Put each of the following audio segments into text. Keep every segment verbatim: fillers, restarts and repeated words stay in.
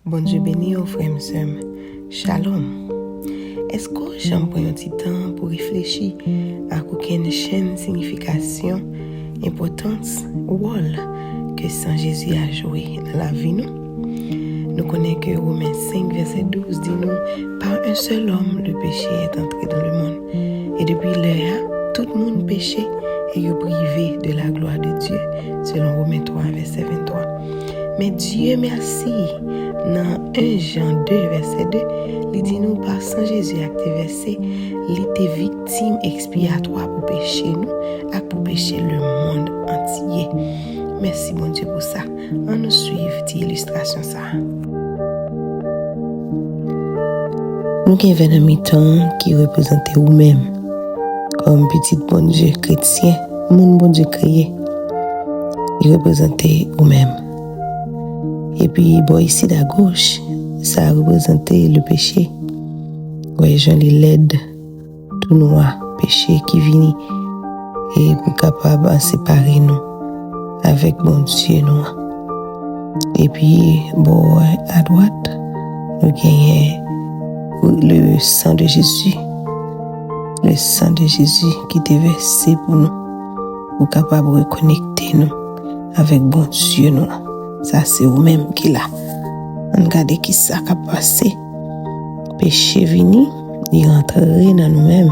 Bondye beni w, frè m, sè m. Shalom. Èske w janm pran yon ti tan pou reflechi ak okenn chenn siyifikasyon, enpòtans, wòl ke san Jezi a jwe nan lavi nou? Nou konnen ke Women senk vèsè douz di nou, Par un seul homme, le péché est entré dans le monde. E depi lè a, tout moun peche e yo prive de la gloire de Dieu, selon Women twa, vèsè venntwa. Men Dye mèsi, nan en Jan de, vèsè de, li di nou, pa san Jezi a ki te vèse, li te viktim ekspiyatwa pou peche nou ak pou peche lemonn antye. Mèsi, Bondye, pou sa. Ann nou swiv ti ilistrasyon sa a. Nou gen vè nan mitan w ki reprezante ou menm kòm pitit Bondye, kretyen, moun Bondye kreye. Li reprezante ou menm. Epi bò isit agoch, sa reprezante le peche. Wè jan li lèd, tou nwa, peche ki vini e pou kapab separe nou avèk Bondye nou an. Epi bò adwat, nou genyen le san de Jezi. Le san de Jezi ki te vèse pou nou, pou kapab rekonekte nou avèk Bondye nou an. Sa se ou menm ki la. Ann gade ki sa k ap pase. Peche vini, li rantre nan nou menm,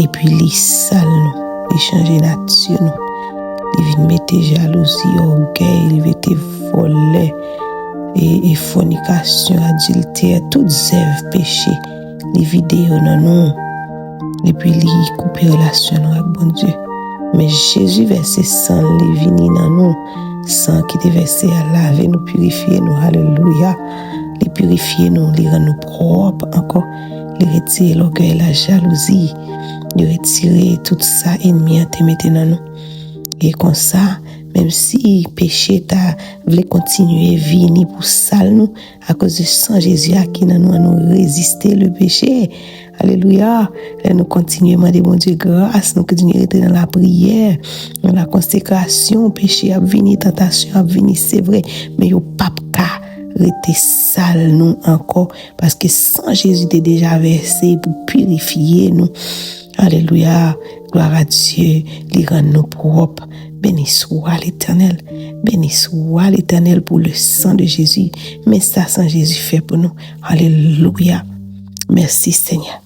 epi li sal nou, li chanje nati nou. Li vin mete jalouzi, ògèy, li mete vòlè, e, e fònikasyon, adiltè, tout zèv peche, li vide yo nan nou. Epi li koupe relasyon nou ak Bondye. Men Jezi vèse san li vini nan nou. San ki te vèse a lave nou, pirifye nou. Alelouya. Li pirifye nou, li rann nou pwòp ankò. Li retire lògèy, lajalouzi. Li retire tout sa ènmi an te mete nan nou. E konsa, menm si peche ta vle kontinye vini pou sal nou, akoz de san Jezi a ki nan nou an, nou reziste le peche. Alelouya. Lè nou kontinye mande Bondye gras, nou kontinye rete nan lapriyè, nan lakonsekrasyon, peche ap vini, tantasyon ap vini, se vre, men yo p ap ka rete sal nou ankò, paske san Jezi te deja vèse pou pirifye nou. Alelouya. Gloire à Dieu. Li rann nou pwòp. Beni swa Letènèl. Beni swa Letènèl pou le san de Jezi. Men sa san Jezi fè pou nou. Alelouya. Mèsi, Senyè.